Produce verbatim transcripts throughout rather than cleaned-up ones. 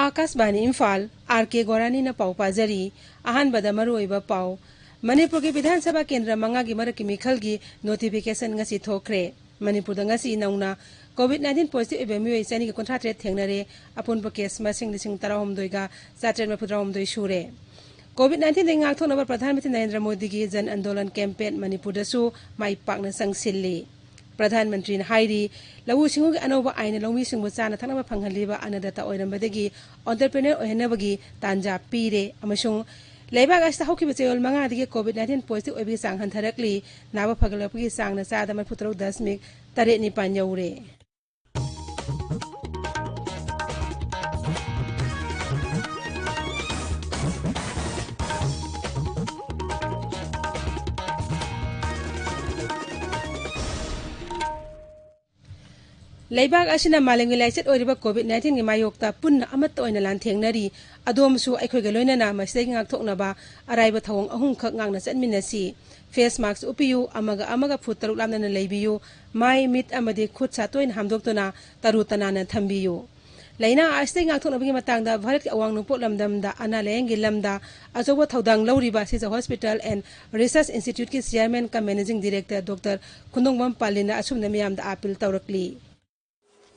ꯑꯥꯀꯥꯁꯕꯥꯅꯤ Imphal, R ꯀꯦ ꯒꯣꯔꯥꯅꯤꯅ ꯄꯥꯎ ꯄꯥꯖꯔꯤ꯫ ꯑꯍꯥꯟꯕꯗ ꯃꯔꯨꯑꯣꯏꯕ ꯄꯥꯎ꯫ ꯃꯅꯤꯄꯨꯔꯒꯤ ꯕꯤꯙꯥꯟ ꯁꯚꯥ ꯀꯦꯟꯗ꯭ꯔ ꯃꯉꯥꯒꯤ ꯃꯔꯛꯀꯤ ꯃꯤꯈꯜꯒꯤ ꯅꯣꯇꯤꯐꯤꯀꯦꯁꯟ ꯉꯁꯤ ꯊꯣꯛꯈ꯭ꯔꯦ꯫ ꯃꯅꯤꯄꯨꯔꯗ ꯉꯁꯤ ꯅꯧꯅ ꯀꯣꯚꯤꯗ ꯅꯥꯏꯟꯇꯤꯟ ꯄꯣꯖꯤꯇꯤꯚ ꯑꯣꯏꯕ ꯃꯤꯑꯣꯏ ꯆꯅꯤꯒ ꯀꯨꯟꯊ꯭ꯔꯥ ꯇꯔꯦꯠ ꯊꯦꯡꯅꯔꯦ꯫ ꯑꯄꯨꯟꯕ ꯀꯦꯁ ꯃꯁꯤꯡ ꯂꯤꯁꯤꯡ ꯇꯔꯥꯍꯨꯝꯗꯣꯏꯒ ꯆꯥꯇ꯭ꯔꯦꯠ ꯃꯔꯤꯐꯨ ꯇꯔꯥꯍꯨꯝꯗꯣꯏ ꯁꯨꯔꯦ꯫ ꯀꯣꯚꯤꯗ ꯅꯥꯏꯟꯇꯤꯟꯗꯒꯤ ꯉꯥꯛꯊꯣꯛꯅꯕ ꯄ꯭ꯔꯙꯥꯟ ꯃꯟꯇ꯭ꯔꯤ ꯅꯔꯦꯟꯗ꯭ꯔ ꯃꯣꯗꯤꯒꯤ ꯖꯟ ꯑꯟꯗꯣꯂꯟ ꯀꯦꯝꯄꯦꯟ ꯃꯅꯤꯄꯨꯔꯗꯁꯨ ꯃꯥꯏ ꯄꯥꯛꯅ ꯆꯪꯁꯤꯜꯂꯤ꯫ ꯄ꯭ꯔꯙꯥꯟ ꯃꯟꯇ꯭ꯔꯤꯅ ꯍꯥꯏꯔꯤ, ꯂꯧꯎ ꯁꯤꯡꯎꯒꯤ ꯑꯅꯧꯕ ꯑꯥꯏꯟꯅ ꯂꯧꯃꯤꯁꯤꯡꯕꯨ ꯆꯥꯅ ꯊꯛꯅꯕ ꯐꯪꯍꯜꯂꯤꯕ ꯑꯟꯅꯗꯇꯥ ꯑꯣꯏꯔꯝꯕꯗꯒꯤ ꯑꯣꯟꯇꯔꯄ꯭ꯔꯤꯅꯔ ꯑꯣꯏꯍꯟꯅꯕꯒꯤ ꯇꯥꯟꯖꯥ ꯄꯤꯔꯦ ꯑꯃꯁꯨꯡ ꯂꯩꯕꯥꯛ ꯑꯁꯤꯗ ꯍꯧꯈꯤꯕ ꯆꯌꯣꯜ ꯃꯉꯥꯗꯒꯤ ꯀꯣꯚꯤꯗ ꯅꯥꯏꯟꯇꯤꯟ ꯄꯣꯖꯤꯇꯤꯚ ꯑꯣꯏꯕꯒꯤ ꯆꯥꯡ ꯍꯟꯊꯔꯛꯂꯤ꯫ ꯅꯥꯕ ꯐꯒꯠꯂꯛꯄꯒꯤ ꯆꯥꯡꯅ ꯆꯥꯗ ꯃꯔꯤꯐꯨ ꯇꯔꯨꯛ ꯗꯁꯃꯤꯛ ꯇꯔꯦꯠ ꯅꯤꯄꯥꯟ ꯌꯧꯔꯦ꯫ ꯂꯩꯕꯥꯛ ꯑꯁꯤꯅ ꯃꯥꯂꯦꯝꯒꯤ ꯂꯥꯏꯆꯠ ꯑꯣꯏꯔꯤꯕ ꯀꯣꯚꯤꯗ ꯅꯥꯏꯟꯇꯤꯟꯒꯤ ꯃꯥꯌꯣꯛꯇ ꯄꯨꯟꯅ ꯑꯃꯠꯇ ꯑꯣꯏꯅ ꯂꯥꯟꯊꯦꯡꯅꯔꯤ꯫ ꯑꯗꯣꯝꯁꯨ ꯑꯩꯈꯣꯏꯒ ꯂꯣꯏꯅꯅ ꯃꯁꯤꯗꯒꯤ ꯉꯥꯛꯊꯣꯛꯅꯕ ꯑꯔꯥꯏꯕ ꯊꯧꯑꯣꯡ ꯑꯍꯨꯝꯈꯛ ꯉꯥꯛꯅ ꯆꯠꯃꯤꯟꯅꯁꯤ꯫ ꯐꯦꯁ ꯃꯥꯛꯁ ꯎꯞꯄꯤꯌꯨ, ꯑꯃꯒ ꯑꯃꯒ ꯐꯨꯠ ꯇꯔꯨꯛ ꯂꯥꯞꯅꯅ ꯂꯩꯕꯤꯌꯨ, ꯃꯥꯏ, ꯃꯤꯠ ꯑꯃꯗꯤ ꯈꯨꯠ ꯁꯥ ꯇꯣꯏꯅ ꯍꯥꯝꯗꯣꯛꯇꯨꯅ ꯇꯔꯨ ꯇꯅꯥꯟꯅ ꯊꯝꯕꯤꯌꯨ꯫ ꯂꯥꯏꯅꯥ ꯑꯁꯤꯗꯒꯤ ꯉꯥꯛꯊꯣꯛꯅꯕꯒꯤ ꯃꯇꯥꯡꯗ ꯚꯥꯔꯠꯀꯤ ꯑꯋꯥꯡ ꯅꯣꯡꯄꯣꯛ ꯂꯝꯗꯝꯗ ꯑꯅꯥ ꯂꯥꯌꯦꯡꯒꯤ ꯂꯝꯗ ꯑꯆꯧꯕ ꯊꯧꯗꯥꯡ ꯂꯧꯔꯤꯕ ꯁꯤꯖ ꯍꯣꯁꯄꯤꯇꯥꯜ ꯑꯦꯟ ꯔꯤꯁꯔꯆ ꯏꯟꯁꯇꯤꯇ꯭ꯌꯨꯠꯀꯤ chairman cum managing director doctor Khundongbam ꯄꯥꯂꯤꯅ ꯑꯁꯨꯝꯅ ꯃꯤꯌꯥꯝꯗ ꯑꯥꯄꯤꯜ ꯇꯧꯔꯛꯂꯤ꯫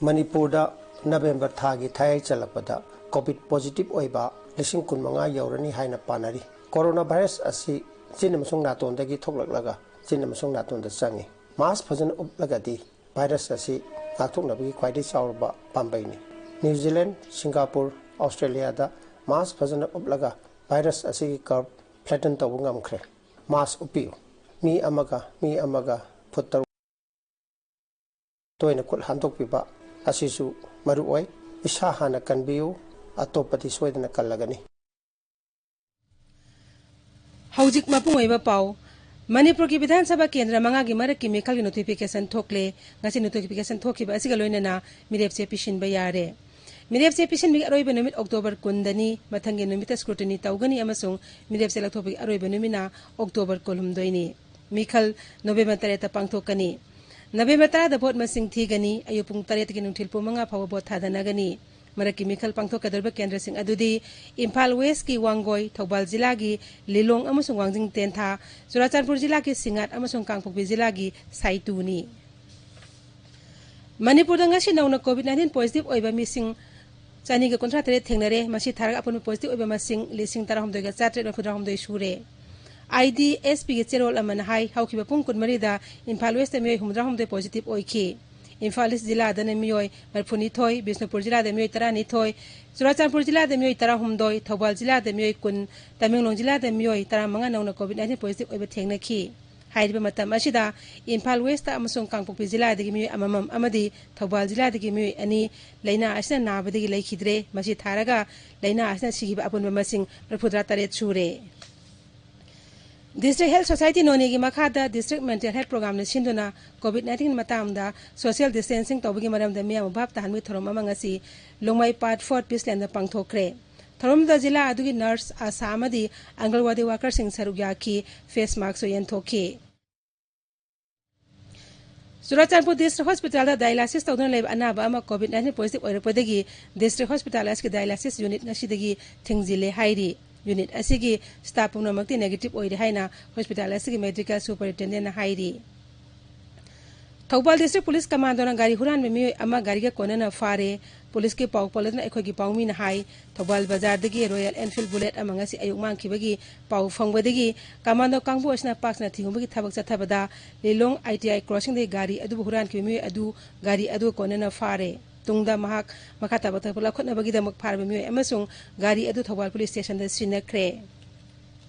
ꯃꯅꯤꯄꯨꯔꯗ ꯅꯕꯦꯝꯕꯔ ꯊꯥꯒꯤ ꯊꯥꯌꯩ ꯆꯜꯂꯛꯄꯗ ꯀꯣꯚꯤꯗ ꯄꯣꯖꯤꯇꯤꯚ ꯑꯣꯏꯕ ꯂꯤꯁꯤꯡ ꯀꯨꯟꯃꯉꯥ ꯌꯧꯔꯅꯤ ꯍꯥꯏꯅ ꯄꯥꯅꯔꯤ꯫ ꯀꯣꯔꯣꯅꯥ ꯚꯥꯏꯔꯁ ꯑꯁꯤ ꯆꯤꯟ ꯑꯃꯁꯨꯡ ꯅꯥꯇꯣꯟꯗꯒꯤ ꯊꯣꯛꯂꯛꯂꯒ ꯆꯤꯟ ꯑꯃꯁꯨꯡ ꯅꯥꯇꯣꯟꯗ ꯆꯪꯏ꯫ ꯃꯥꯁꯛ ꯐꯖꯅ ꯎꯞꯂꯒꯗꯤ ꯚꯥꯏꯔꯁ ꯑꯁꯤ ꯉꯥꯛꯊꯣꯛꯅꯕꯒꯤ ꯈ꯭ꯋꯥꯏꯗꯒꯤ ꯆꯥꯎꯔꯕ ꯄꯥꯝꯕꯩꯅꯤ꯫ ꯅ꯭ꯌꯨ ꯖꯤꯂꯦꯟ, ꯁꯤꯡꯒꯥꯄꯨꯔ, ꯑꯣꯁꯇ꯭ꯔꯦꯂꯤꯌꯥꯗ ꯃꯥꯁꯛ ꯐꯖꯅ ꯎꯞꯂꯒ ꯚꯥꯏꯔꯁ ꯑꯁꯤꯒꯤ ꯀꯔꯚ ꯐ꯭ꯂꯦꯇꯟ ꯇꯧꯕ ꯉꯝꯈ꯭ꯔꯦ꯫ ꯃꯥꯁꯛ ꯎꯞꯄꯤꯌꯨ꯫ ꯃꯤ ꯑꯃꯒ ꯃꯤ ꯑꯃꯒ ꯐꯨꯠ ꯇꯔꯨꯛ ꯇꯣꯏꯅ ꯈꯨꯠ ꯍꯥꯝꯗꯣꯛꯄꯤꯕ ꯑꯁꯤꯁꯨ ꯃꯔꯨ ꯑꯣꯏ꯫ ꯏꯁꯥ ꯍꯥꯟꯅ ꯀꯟꯕꯤꯌꯨ, ꯑꯇꯣꯞꯄꯗꯤ ꯁꯣꯏꯗꯅ ꯀꯜꯂꯒꯅꯤ꯫ ꯍꯧꯖꯤꯛ ꯃꯄꯨꯡ ꯑꯣꯏꯕ ꯄꯥꯎ꯫ ꯃꯅꯤꯄꯨꯔꯒꯤ ꯕꯤꯙꯥꯟ ꯁꯚꯥ ꯀꯦꯟꯗ꯭ꯔ ꯃꯉꯥꯒꯤ ꯃꯔꯛꯀꯤ ꯃꯤꯈꯜꯒꯤ ꯅꯣꯇꯤꯐꯤꯀꯦꯁꯟ ꯊꯣꯛꯂꯦ꯫ ꯉꯁꯤ ꯅꯣꯇꯤꯐꯤꯀꯦꯁꯟ ꯊꯣꯛꯈꯤꯕ ꯑꯁꯤꯒ ꯂꯣꯏꯅꯅ ꯃꯤꯔꯦꯞꯁꯦ ꯄꯤꯁꯤꯟꯕ ꯌꯥꯔꯦ꯫ ꯃꯤꯔꯦꯞꯁꯦ ꯄꯤꯁꯤꯟꯕꯒꯤ ꯑꯔꯣꯏꯕ ꯅꯨꯃꯤꯠ ꯑꯣꯛꯇꯣꯕꯔ ꯀꯨꯟꯗꯅꯤ꯫ ꯃꯊꯪꯒꯤ ꯅꯨꯃꯤꯠꯇ ꯁ꯭ꯀ꯭ꯔꯨꯇꯤꯅꯤ ꯇꯧꯒꯅꯤ ꯑꯃꯁꯨꯡ ꯃꯤꯔꯦꯞꯁꯦ ꯂꯧꯊꯣꯛꯄꯒꯤ ꯑꯔꯣꯏꯕ ꯅꯨꯃꯤꯠꯅ ꯑꯣꯛꯇꯣꯕꯔ ꯀꯨꯟꯍꯨꯝꯗꯣꯏꯅꯤ꯫ ꯃꯤꯈꯜ ꯅꯣꯕꯦꯝꯕꯔ ꯇꯔꯦꯠꯇ ꯄꯥꯡꯊꯣꯛꯀꯅꯤ꯫ ꯅꯕꯦꯝꯕꯔ ꯇꯔꯥꯗ ꯚꯣꯠ ꯃꯁꯤꯡ ꯊꯤꯒꯅꯤ꯫ ꯑꯌꯨꯛ ꯄꯨꯡ ꯇꯔꯦꯠꯇꯒꯤ ꯅꯨꯡꯊꯤꯜ ꯄꯨꯡ ꯃꯉꯥ ꯐꯥꯎꯕ ꯚꯣꯠ ꯊꯥꯗꯅꯒꯅꯤ꯫ ꯃꯔꯛꯀꯤ ꯃꯤꯈꯜ ꯄꯥꯡꯊꯣꯛꯀꯗꯧꯔꯤꯕ ꯀꯦꯟꯗ꯭ꯔꯁꯤꯡ ꯑꯗꯨꯗꯤ ꯏꯝꯐꯥꯜ ꯋꯦꯁꯀꯤ ꯋꯥꯡꯒꯣꯏ, ꯊꯧꯕꯥꯜ ꯖꯤꯂꯥꯒꯤ ꯂꯤꯂꯣꯡ ꯑꯃꯁꯨꯡ ꯋꯥꯡꯖꯤꯡ ꯇꯦꯟꯊꯥ, ꯆꯨꯔꯥꯆꯥꯟꯄꯨꯔ ꯖꯤꯂꯥꯒꯤ ꯁꯤꯡꯉꯥꯠ ꯑꯃꯁꯨꯡ ꯀꯥꯡꯄꯣꯛꯄꯤ ꯖꯤꯂꯥꯒꯤ ꯁꯥꯏꯇꯨꯅꯤ꯫ ꯃꯅꯤꯄꯨꯔꯗ ꯉꯁꯤ ꯅꯧꯅ COVID nineteen positive ꯑꯣꯏꯕ ꯃꯤꯁꯤꯡ ꯆꯅꯤꯒ ꯀꯨꯟꯊ꯭ꯔꯥ ꯇꯔꯦꯠ ꯊꯦꯡꯅꯔꯦ꯫ ꯃꯁꯤ ꯊꯥꯔꯒ ꯑꯄꯨꯟꯕ positive ꯑꯣꯏꯕ ꯃꯁꯤꯡ ꯂꯤꯁꯤꯡ ꯇꯔꯥꯍꯨꯝꯗꯣꯏꯒ ꯆꯥꯇ꯭ꯔꯦꯠ ꯃꯔꯤꯐꯨꯇꯔꯥꯍꯨꯝꯗꯣꯏ ꯁꯨꯔꯦ꯫ IDSPꯒꯤ ꯆꯦꯔꯣꯜ ꯑꯃꯅ ꯍꯥꯏ, ꯍꯧꯈꯤꯕ ꯄꯨꯡ ꯀꯨꯟꯃꯔꯤꯗ ꯏꯝꯐꯥꯜ ꯋꯦꯁꯇ ꯃꯤꯑꯣꯏ ꯍꯨꯝꯐꯨꯇꯔꯥꯍꯨꯝꯗꯣꯏ positive ꯑꯣꯏꯈꯤ꯫ ꯏꯝꯐꯥꯜ ꯏꯁ ꯖꯤꯂꯥꯗꯅ ꯃꯤꯑꯣꯏ ꯃꯔꯤꯐꯨꯅꯤꯊꯣꯏ, ꯕꯤꯁꯅꯨꯄꯨꯔ ꯖꯤꯂꯥꯗ ꯃꯤꯑꯣꯏ ꯇꯔꯥꯅꯤꯊꯣꯏ, ꯆꯨꯔꯥꯆꯥꯟꯄꯨꯔ ꯖꯤꯂꯥꯗ ꯃꯤꯑꯣꯏ ꯇꯔꯥꯍꯨꯝꯗꯣꯏ, ꯊꯧꯕꯥꯜ ꯖꯤꯂꯥꯗ ꯃꯤꯑꯣꯏ ꯀꯨꯟ, ꯇꯃꯦꯡꯂꯣꯡ ꯖꯤꯂꯥꯗ ꯃꯤꯑꯣꯏ ꯇꯔꯥꯃꯉꯥ ꯅꯧꯅ COVID nineteen positive ꯑꯣꯏꯕ ꯊꯦꯡꯅꯈꯤ꯫ ꯍꯥꯏꯔꯤꯕ ꯃꯇꯝ ꯑꯁꯤꯗ ꯏꯝꯐꯥꯜ ꯋꯦꯁꯇ ꯑꯃꯁꯨꯡ ꯀꯥꯡꯄꯣꯛꯄꯤ ꯖꯤꯂꯥꯗꯒꯤ ꯃꯤꯑꯣꯏ ꯑꯃꯃꯝ ꯑꯃꯗꯤ ꯊꯧꯕꯥꯜ ꯖꯤꯂꯥꯗꯒꯤ ꯃꯤꯑꯣꯏ ꯑꯅꯤ ꯂꯥꯏꯅꯥ ꯑꯁꯤꯅ ꯅꯥꯕꯗꯒꯤ ꯂꯩꯈꯤꯗ꯭ꯔꯦ꯫ ꯃꯁꯤ ꯊꯥꯔꯒ ꯂꯥꯏꯅꯥ ꯑꯁꯤꯅ ꯁꯤꯈꯤꯕ ꯑꯄꯨꯟꯕ ꯃꯁꯤꯡ ꯃꯔꯤꯐꯨꯇꯔꯥ ꯇꯔꯦꯠ ꯁꯨꯔꯦ꯫ District Health Society ꯅꯣꯅꯦꯒꯤ ꯃꯈꯥꯗ District Mental Health Programꯅ ꯁꯤꯟꯗꯨꯅ COVID nineteen ꯃꯇꯥꯡꯗ social distancing ꯇꯧꯕꯒꯤ ꯃꯔꯝꯗ ꯃꯤꯌꯥꯝꯕꯨ ꯚꯥꯞ ꯇꯥꯍꯟꯕꯒꯤ ꯊꯧꯔꯝ ꯑꯃ ꯉꯁꯤ ꯂꯣꯡꯃꯥꯏ Part four Peacelandꯗ ꯄꯥꯡꯊꯣꯛꯈ꯭ꯔꯦ꯫ ꯊꯧꯔꯝꯗ ꯖꯤꯂꯥ ꯑꯗꯨꯒꯤ nurse, ASHA ꯑꯃꯗꯤ ꯑꯪꯒꯜꯋꯥꯗꯤ workerꯁꯤꯡ ꯁꯔꯨꯛ ꯌꯥꯈꯤ, face maskꯁꯨ ꯌꯦꯟꯊꯣꯛꯈꯤ꯫ ꯆꯨꯔꯥꯆꯥꯟꯄꯨꯔ District Hospitalꯗ dialysis ꯇꯧꯗꯨꯅ ꯂꯩꯕ ꯑꯅꯥꯕ ꯑꯃ COVID nineteen positive ꯑꯣꯏꯔꯛꯄꯗꯒꯤ District Hospital ꯑꯁꯤꯒꯤ dialysis unit ꯉꯁꯤꯗꯒꯤ ꯊꯤꯡꯖꯤꯜꯂꯦ ꯍꯥꯏꯔꯤ꯫ Unit ꯑꯁꯤꯒꯤ staff ꯄꯨꯝꯅꯃꯛꯇꯤ negative ꯑꯣꯏꯔꯦ ꯍꯥꯏꯅ hospital ꯑꯁꯤꯒꯤ medical superintendentꯅ ꯍꯥꯏꯔꯤ꯫ ꯊꯧꯕꯥꯜ District Police Commandoꯅ ꯒꯥꯔꯤ ꯍꯨꯔꯥꯟꯕ ꯃꯤꯑꯣꯏ ꯑꯃ ꯒꯥꯔꯤꯒ ꯀꯣꯟꯅꯅ ꯐꯥꯔꯦ꯫ Policeꯀꯤ ꯄꯥꯎ ꯄꯜꯂꯗꯨꯅ ꯑꯩꯈꯣꯏꯒꯤ ꯄꯥꯎꯃꯤꯅ ꯍꯥꯏ, ꯊꯧꯕꯥꯜ ꯕꯖꯥꯔꯗꯒꯤ Royal Enfield Bullet ꯑꯃ ꯉꯁꯤ ꯑꯌꯨꯛ ꯃꯥꯡꯈꯤꯕꯒꯤ ꯄꯥꯎ ꯐꯪꯕꯗꯒꯤ commando ꯀꯥꯡꯕꯨ ꯑꯁꯤꯅ ꯄꯥꯛ ꯁꯟꯅ ꯊꯤꯒꯨꯝꯕꯒꯤ ꯊꯕꯛ ꯆꯠꯊꯕꯗ ꯂꯤꯂꯣꯡ ITI crossingꯗꯒꯤ ꯒꯥꯔꯤ ꯑꯗꯨꯕꯨ ꯍꯨꯔꯥꯟꯈꯤꯕ ꯃꯤꯑꯣꯏ ꯑꯗꯨ ꯒꯥꯔꯤ ꯑꯗꯨ ꯀꯣꯟꯅꯅ ꯐꯥꯔꯦ꯫ ꯇꯨꯡꯗ ꯃꯍꯥꯛ ꯃꯈꯥ ꯇꯥꯕ ꯊꯕꯛ ꯂꯧꯈꯠꯅꯕꯒꯤꯗꯃꯛ ꯐꯥꯔꯕ ꯃꯤꯑꯣꯏ ꯑꯃꯁꯨꯡ ꯒꯥꯔꯤ ꯑꯗꯨ ꯊꯧꯕꯥꯜ Police Stationꯗ ꯁꯤꯟꯅꯈ꯭ꯔꯦ꯫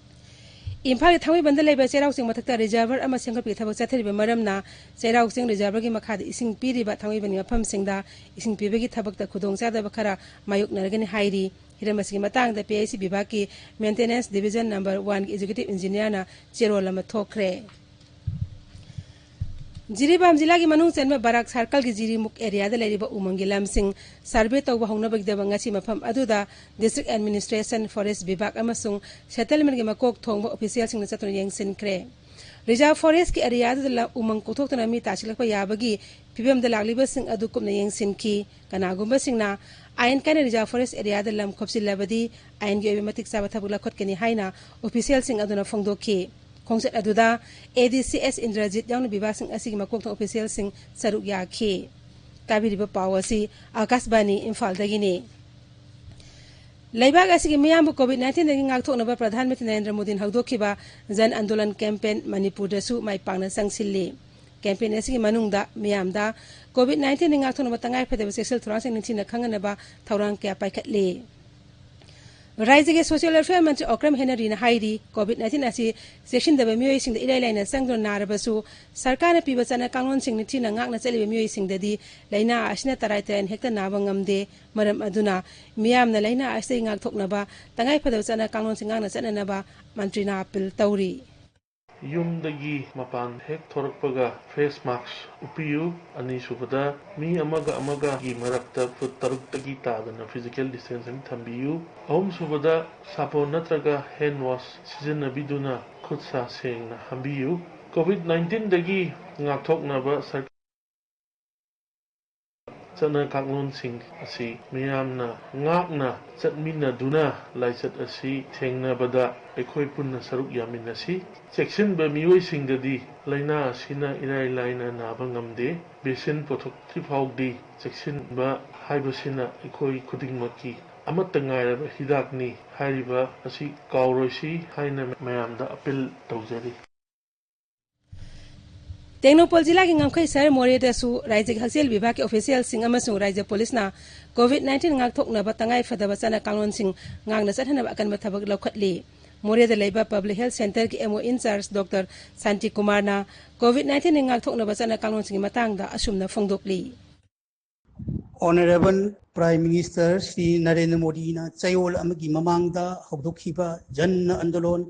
ꯏꯝꯐꯥꯜꯒꯤ ꯊꯥꯡꯃꯩꯕꯟꯗ ꯂꯩꯕ ꯆꯩꯔꯥꯎ ꯆꯤꯡ ꯃꯊꯛꯇ reservoir ꯑꯃ ꯁꯦꯝꯒꯠꯄꯒꯤ ꯊꯕꯛ ꯆꯠꯊꯔꯤꯕ ꯃꯔꯝꯅ ꯆꯩꯔꯥꯎ ꯆꯤꯡ reservoirꯒꯤ ꯃꯈꯥꯗ ꯏꯁꯤꯡ ꯄꯤꯔꯤꯕ ꯊꯥꯡꯃꯩꯕꯟꯒꯤ ꯃꯐꯝꯁꯤꯡꯗ ꯏꯁꯤꯡ ꯄꯤꯕꯒꯤ ꯊꯕꯛꯇ ꯈꯨꯗꯣꯡꯆꯥꯗꯕ ꯈꯔ ꯃꯥꯌꯣꯛꯅꯔꯒꯅꯤ ꯍꯥꯏꯔꯤ꯫ ꯍꯤꯔꯝ ꯑꯁꯤꯒꯤ ꯃꯇꯥꯡꯗ PIC ꯕꯤꯚꯥꯒꯀꯤ Maintenance Division number oneꯒꯤ Executive Engineerꯅ ꯆꯦꯔꯣꯜ ꯑꯃ ꯊꯣꯛꯈ꯭ꯔꯦ꯫ ꯖꯤꯔꯤꯕꯥꯝ ꯖꯤꯂꯥꯒꯤ ꯃꯅꯨꯡ ꯆꯟꯕ ꯕꯔꯥꯛ circleꯒꯤ ꯖꯤꯔꯤꯃꯨꯛ areaꯗ ꯂꯩꯔꯤꯕ ꯎꯃꯪꯒꯤ ꯂꯝꯁꯤꯡ survey ꯇꯧꯕ ꯍꯧꯅꯕꯒꯤꯗꯃꯛ ꯉꯁꯤ ꯃꯐꯝ ꯑꯗꯨꯗ District Administration, Forest ꯕꯤꯚꯥꯒ ꯑꯃꯁꯨꯡ settlementꯀꯤ ꯃꯀꯣꯛ ꯊꯣꯡꯕ officialꯁꯤꯡꯅ ꯆꯠꯇꯨꯅ ꯌꯦꯡꯁꯤꯟꯈ꯭ꯔꯦ꯫ Reserve Forest ꯀꯤ area ꯗꯨꯗ ꯂ-, ꯎꯃꯪ ꯀꯣꯛꯊꯣꯛꯇꯨꯅ ꯃꯤ ꯇꯥꯁꯤꯜꯂꯛꯄ ꯌꯥꯕꯒꯤ ꯐꯤꯕꯝꯗ ꯂꯥꯛꯂꯤꯕꯁꯤꯡ ꯑꯗꯨ ꯀꯨꯞꯅ ꯌꯦꯡꯁꯤꯟꯈꯤ꯫ ꯀꯅꯥꯒꯨꯝꯕꯁꯤꯡꯅ ꯑꯥꯏꯟ ꯀꯥꯏꯅ Reserve Forest area ꯗ ꯂꯝ ꯈꯣꯞꯆꯤꯜꯂꯕꯗꯤ ꯑꯥꯏꯟꯒꯤ ꯑꯣꯏꯕ ꯃꯇꯤꯛ ꯆꯥꯕ ꯊꯕꯛ ꯂꯧꯈꯠꯀꯅꯤ ꯍꯥꯏꯅ official ꯁꯤꯡ ꯑꯗꯨꯅ ꯐꯣꯡꯗꯣꯛꯈꯤ꯫ ꯈꯣꯡꯆꯠ ꯑꯗꯨꯗ A D C S Indrajit ꯌꯥꯎꯅ ꯕꯤꯚꯥꯒꯁꯤꯡ ꯑꯁꯤꯒꯤ ꯃꯀꯣꯛ ꯊꯣꯡꯕ official ꯁꯤꯡ ꯁꯔꯨꯛ ꯌꯥꯈꯤ꯫ ꯇꯥꯕꯤꯔꯤꯕ ꯄꯥꯎ ꯑꯁꯤ ꯑꯥꯀꯥꯁꯕꯥꯅꯤ ꯏꯝꯐꯥꯜꯗꯒꯤꯅꯤ꯫ ꯂꯩꯕꯥꯛ ꯑꯁꯤꯒꯤ ꯃꯤꯌꯥꯝꯕꯨ COVID nineteen ꯗꯒꯤ ꯉꯥꯛꯊꯣꯛꯅꯕ ꯄ꯭ꯔꯙꯥꯟ ꯃꯟꯇ꯭ꯔꯤ ꯅꯔꯦꯟꯗ꯭ꯔ ꯃꯣꯗꯤꯅ ꯍꯧꯗꯣꯛꯈꯤꯕ ꯖꯟ ꯑꯟꯗꯣꯂꯟ campaign ꯃꯅꯤꯄꯨꯔꯗꯁꯨ ꯃꯥꯏ ꯄꯥꯛꯅ ꯆꯪꯁꯤꯜꯂꯤ꯫ Campaign ꯑꯁꯤꯒꯤ ꯃꯅꯨꯡꯗ ꯃꯤꯌꯥꯝꯗ COVID nineteen ꯗꯒꯤ ꯉꯥꯛꯊꯣꯛꯅꯕ ꯇꯉꯥꯏ ꯐꯗꯕ ꯆꯦꯛꯁꯤꯟ ꯊꯧꯔꯥꯡꯁꯤꯡ ꯅꯤꯡꯊꯤꯅ ꯈꯪꯍꯟꯅꯕ ꯊꯧꯔꯥꯡ ꯀꯌꯥ ꯄꯥꯏꯈꯠꯂꯤ꯫ ꯔꯥꯖ꯭ꯌꯒꯤ social welfare ꯃꯟꯇ꯭ꯔꯤ ꯑꯣꯀ꯭ꯔꯝ ꯍꯦꯅꯔꯤꯅ ꯍꯥꯏꯔꯤ, COVID nineteen ꯑꯁꯤ ꯆꯦꯛꯁꯤꯟꯗꯕ ꯃꯤꯑꯣꯏꯁꯤꯡꯗ ꯏꯔꯥꯏ ꯂꯥꯏꯅ ꯆꯪꯗꯨꯅ ꯅꯥꯔꯕꯁꯨ, ꯁꯔꯀꯥꯔꯅ ꯄꯤꯕ ꯆꯠꯅ ꯀꯥꯡꯂꯣꯟꯁꯤꯡ ꯅꯤꯡꯊꯤꯅ ꯉꯥꯛꯅ ꯆꯠꯂꯤꯕ ꯃꯤꯑꯣꯏꯁꯤꯡꯗꯗꯤ ꯂꯥꯏꯅꯥ ꯑꯁꯤꯅ ꯇꯔꯥꯏ ꯇꯔꯥꯏꯅ ꯍꯦꯛꯇ ꯅꯥꯕ ꯉꯝꯗꯦ꯫ ꯃꯔꯝ ꯑꯗꯨꯅ ꯃꯤꯌꯥꯝꯅ ꯂꯥꯏꯅꯥ ꯑꯁꯤꯗꯒꯤ ꯉꯥꯛꯊꯣꯛꯅꯕ ꯇꯉꯥꯏ ꯐꯗꯕ ꯆꯠꯅ ꯀꯥꯡꯂꯣꯟꯁꯤꯡ ꯉꯥꯛꯅ ꯆꯠꯅꯅꯕ ꯃꯟꯇ꯭ꯔꯤꯅ appeal ꯇꯧꯔꯤ꯫ ꯌꯨꯝꯗꯒꯤ ꯃꯄꯥꯟ ꯍꯦꯛ ꯊꯣꯔꯛꯄꯒ face mask ꯎꯞꯄꯤꯌꯨ꯫ ꯑꯅꯤꯁꯨꯕꯗ, ꯃꯤ ꯑꯃꯒ ꯑꯃꯒꯒꯤ ꯃꯔꯛꯇ ꯐꯨꯠ ꯇꯔꯨꯛꯇꯒꯤ ꯇꯥꯗꯅ physical distancing ꯊꯝꯕꯤꯌꯨ꯫ ꯑꯍꯨꯝꯁꯨꯕꯗ, ꯁꯥꯄꯣꯟ ꯅꯠꯇ꯭ꯔꯒ hand wash ꯁꯤꯖꯤꯟꯅꯕꯤꯗꯨꯅ ꯈꯨꯠ ꯁꯥ ꯁꯦꯡꯅ ꯍꯥꯝꯕꯤꯌꯨ꯫ COVID nineteen ꯗꯒꯤ ꯉꯥꯛꯊꯣꯛꯅꯕ ꯁꯔ-, ꯆꯠꯅ ꯀꯥꯡꯂꯣꯟꯁꯤꯡ ꯑꯁꯤ ꯃꯤꯌꯥꯝꯅ ꯉꯥꯛꯅ ꯆꯠꯃꯤꯟꯅꯗꯨꯅ ꯂꯥꯏꯆꯠ ꯑꯁꯤ ꯊꯦꯡꯅꯕꯗ ꯑꯩꯈꯣꯏ ꯄꯨꯟꯅ ꯁꯔꯨꯛ ꯌꯥꯃꯤꯟꯅꯁꯤ꯫ ꯆꯦꯛꯁꯤꯟꯕ ꯃꯤꯑꯣꯏꯁꯤꯡꯗꯗꯤ ꯂꯥꯏꯅꯥ ꯑꯁꯤꯅ ꯏꯔꯥꯏ ꯂꯥꯏꯅ ꯅꯥꯕ ꯉꯝꯗꯦ꯫ Vaccine ꯄꯨꯊꯣꯛꯇ꯭ꯔꯤ ꯐꯥꯎꯗꯤ ꯆꯦꯛꯁꯤꯟꯕ ꯍꯥꯏꯕꯁꯤꯅ ꯑꯩꯈꯣꯏ ꯈꯨꯗꯤꯡꯃꯛꯀꯤ ꯑꯃꯠꯇ ꯉꯥꯏꯔꯕ ꯍꯤꯗꯥꯛꯅꯤ ꯍꯥꯏꯔꯤꯕ ꯑꯁꯤ ꯀꯥꯎꯔꯣꯏꯁꯤ ꯍꯥꯏꯅ ꯃꯌꯥꯝꯗ appeal ꯇꯧꯖꯔꯤ꯫ ꯇꯦꯡꯅꯧꯄꯜ ꯖꯤꯂꯥꯒꯤ ꯉꯝꯈꯩ ꯁꯍꯔ ꯃꯣꯔꯦꯗꯁꯨ ꯔꯥꯖ꯭ꯌꯒꯤ ꯍꯛꯁꯦꯜ ꯕꯤꯚꯥꯒꯀꯤ official ꯁꯤꯡ ꯑꯃꯁꯨꯡ ꯔꯥꯖ꯭ꯌ ꯄꯨꯂꯤꯁꯅ COVID nineteen ꯉꯥꯛꯊꯣꯛꯅꯕ ꯇꯉꯥꯏ ꯐꯗꯕ ꯆꯠꯅ ꯀꯥꯡꯂꯣꯟꯁꯤꯡ ꯉꯥꯛꯅ ꯆꯠꯍꯟꯅꯕ ꯑꯀꯟꯕ ꯊꯕꯛ ꯂꯧꯈꯠꯂꯤ꯫ ꯃꯣꯔꯦꯗ ꯂꯩꯕ Public Health Centre ꯒꯤ M O in charge Doctor ꯁꯥꯟꯇꯤ ꯀꯨꯃꯥꯔꯅ COVID nineteen ꯉꯥꯛꯊꯣꯛꯅꯕ ꯆꯠꯅ ꯀꯥꯡꯂꯣꯟꯁꯤꯡꯒꯤ ꯃꯇꯥꯡꯗ ꯑꯁꯨꯝꯅ ꯐꯣꯡꯗꯣꯛꯂꯤ꯫ Honourable Prime Minister Shri Narendra ꯃꯣꯗꯤꯅ ꯆꯌꯣꯜ ꯑꯃꯒꯤ ꯃꯃꯥꯡꯗ ꯍꯧꯗꯣꯛꯈꯤꯕ ꯖꯟ ꯑꯟꯗꯣꯂꯟ,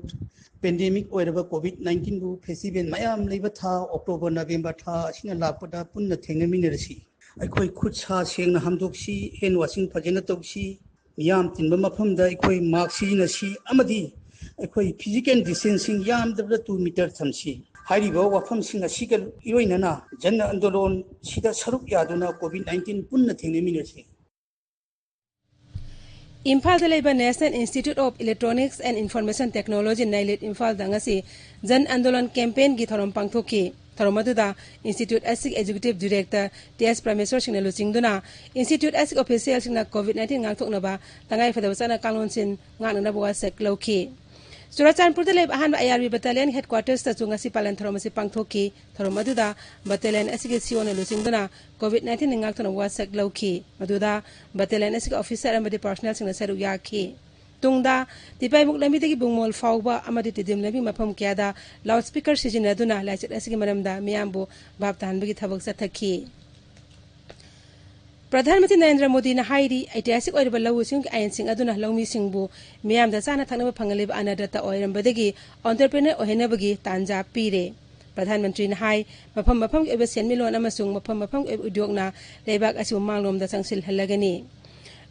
pandemic ꯑꯣꯏꯔꯕ COVID nineteen ꯕꯨ festival ꯃꯌꯥꯝ ꯂꯩꯕ ꯊꯥ October, November ꯊꯥ ꯑꯁꯤꯅ ꯂꯥꯛꯄꯗ ꯄꯨꯟꯅ ꯊꯦꯡꯅꯃꯤꯟꯅꯔꯁꯤ꯫ ꯑꯩꯈꯣꯏ ꯈꯨꯠ ꯁꯥ ꯁꯦꯡꯅ ꯍꯥꯝꯗꯣꯛꯁꯤ, hand washing ꯐꯖꯅ ꯇꯧꯁꯤ, ꯃꯤꯌꯥꯝ ꯇꯤꯟꯕ ꯃꯐꯝꯗ ꯑꯩꯈꯣꯏ mask ꯁꯤꯖꯤꯟꯅꯁꯤ ꯑꯃꯗꯤ ꯑꯩꯈꯣꯏ ꯐꯤꯖꯤꯀꯦꯜ ꯗꯤꯁꯇꯦꯟꯁꯤꯡ ꯌꯥꯝꯗ꯭ꯔꯕꯗ ꯇꯨ ꯃꯤꯇꯔ ꯊꯝꯁꯤ꯫ ꯍꯥꯏꯔꯤꯕ ꯋꯥꯐꯝꯁꯤꯡ ꯑꯁꯤꯒ ꯏꯔꯣꯏꯅꯅ ꯖꯟ ꯑꯟꯗꯣꯂꯣꯟꯁꯤꯗ ꯁꯔꯨꯛ ꯌꯥꯗꯨꯅ ꯀꯣꯚꯤꯗ ꯅꯥꯏꯟꯇꯤꯟ ꯄꯨꯟꯅ ꯊꯦꯡꯅꯃꯤꯟꯅꯁꯤ꯫ ꯏꯝꯐꯥꯜꯗ ꯂꯩꯕ National Institute of Electronics and Information Technology, ꯅꯥꯏꯂꯤꯠ ꯏꯝꯐꯥꯜꯗ ꯉꯁꯤ ꯖꯟ ꯑꯟꯗꯣꯂꯟ ꯀꯦꯝꯄꯦꯟꯒꯤ ꯊꯧꯔꯝ ꯄꯥꯡꯊꯣꯛꯈꯤ꯫ ꯊꯧꯔꯝ ꯑꯗꯨꯗ ꯏꯟꯁꯇꯤꯇ꯭ꯌꯨꯠ ꯑꯁꯤꯒꯤ ꯑꯦꯛꯖꯤꯀ꯭ꯌꯨꯇꯤꯚ ꯗꯤꯔꯦꯛꯇꯔ ꯇꯤ ꯑꯦꯁ ꯄ꯭ꯔꯃꯦꯁꯣꯔ ꯁꯤꯡꯅ ꯂꯨꯆꯤꯡꯗꯨꯅ ꯏꯟꯁꯇꯤꯇ꯭ꯌꯨꯠ ꯑꯁꯤꯒꯤ ꯑꯣꯐꯤꯁꯤꯌꯦꯜꯁꯤꯡꯅ ꯀꯣꯚꯤꯗ ꯅꯥꯏꯟꯇꯤꯟ ꯉꯥꯛꯊꯣꯛꯅꯕ ꯇꯉꯥꯏꯐꯗꯕ ꯆꯠꯅ ꯀꯥꯡꯂꯣꯟꯁꯤꯡ ꯉꯥꯛꯅꯅꯕ ꯋꯥꯁꯛ ꯂꯧꯈꯤ꯫ ꯆꯨꯔꯥꯆꯥꯟꯄꯨꯔꯗ ꯂꯩꯕ ꯑꯍꯥꯟꯕ ꯑꯥꯏ ꯑꯥꯔ ꯕꯤ ꯕꯠꯇꯥꯂꯤꯌꯟ ꯍꯦꯗꯀ꯭ꯋꯥꯇꯔꯁꯇꯁꯨ ꯉꯁꯤ ꯄꯥꯂꯟ ꯊꯧꯔꯝ ꯑꯁꯤ ꯄꯥꯡꯊꯣꯛꯈꯤ꯫ ꯊꯧꯔꯝ ꯑꯗꯨꯗ ꯕꯠꯇꯥꯂꯤꯌꯟ ꯑꯁꯤꯒꯤ ꯁꯤ ꯏ ꯑꯣꯅ ꯂꯨꯆꯤꯡꯗꯨꯅ ꯀꯣꯚꯤꯗ ꯅꯥꯏꯟꯇꯤꯟ ꯉꯥꯛꯊꯣꯛꯅꯕ ꯋꯥꯁꯛ ꯂꯧꯈꯤ꯫ ꯃꯗꯨꯗ ꯕꯠꯇꯥꯂꯤꯌꯟ ꯑꯁꯤꯒꯤ ꯑꯣꯐꯤꯁꯥꯔ ꯑꯃꯗꯤ ꯄꯥꯔꯁꯣꯅꯦꯜꯁꯤꯡꯅ ꯁꯔꯨꯛ ꯌꯥꯈꯤ꯫ ꯇꯨꯡꯗ ꯇꯤꯄꯥꯏꯃꯨꯛ ꯂꯝꯕꯤꯗꯒꯤ ꯕꯨꯡꯃꯣꯜ ꯐꯥꯎꯕ ꯑꯃꯗꯤ ꯇꯤꯗꯤꯝ ꯂꯝꯕꯤ ꯃꯐꯝ ꯀꯌꯥꯗ ꯂꯥꯎꯗ ꯁ꯭ꯄꯤꯀꯔ ꯁꯤꯖꯤꯟꯅꯗꯨꯅ ꯂꯥꯏꯆꯠ ꯑꯁꯤꯒꯤ ꯃꯔꯝꯗ ꯃꯤꯌꯥꯝꯕꯨ ꯚꯥꯞ ꯇꯥꯍꯟꯕꯒꯤ ꯊꯕꯛ ꯆꯠꯊꯈꯤ꯫ ꯄ꯭ꯔꯙꯥꯟ ꯃꯟꯇ꯭ꯔꯤ ꯅꯔꯦꯟꯗ꯭ꯔ ꯃꯣꯗꯤꯅ ꯍꯥꯏꯔꯤ, ꯑꯩꯇꯤꯍꯥꯁꯤꯛ ꯑꯣꯏꯔꯕ ꯂꯧꯎ ꯁꯤꯡꯎꯒꯤ ꯑꯥꯏꯟꯁꯤꯡ ꯑꯗꯨꯅ ꯂꯧꯃꯤꯁꯤꯡꯕꯨ ꯃꯤꯌꯥꯝꯗ ꯆꯥꯅ ꯊꯛꯅꯕ ꯐꯪꯍꯜꯂꯤꯕ ꯑꯟꯅꯗꯥꯇꯥ ꯑꯣꯏꯔꯝꯕꯗꯒꯤ ꯑꯣꯟꯇꯔꯄ꯭ꯔꯤꯅꯔ ꯑꯣꯏꯍꯟꯅꯕꯒꯤ ꯇꯥꯟꯖꯥ ꯄꯤꯔꯦ꯫ ꯄ꯭ꯔꯙꯥꯟ ꯃꯟꯇ꯭ꯔꯤꯅ ꯍꯥꯏ, ꯃꯐꯝ ꯃꯐꯝꯒꯤ ꯑꯣꯏꯕ ꯁꯦꯟꯃꯤꯠꯂꯣꯟ ꯑꯃꯁꯨꯡ ꯃꯐꯝ ꯃꯐꯝꯒꯤ ꯑꯣꯏꯕ ꯎꯗ꯭ꯌꯣꯒꯅ ꯂꯩꯕꯥꯛ ꯑꯁꯤꯕꯨ ꯃꯥꯡꯂꯣꯝꯗ ꯆꯪꯁꯤꯜꯍꯜꯂꯒꯅꯤ꯫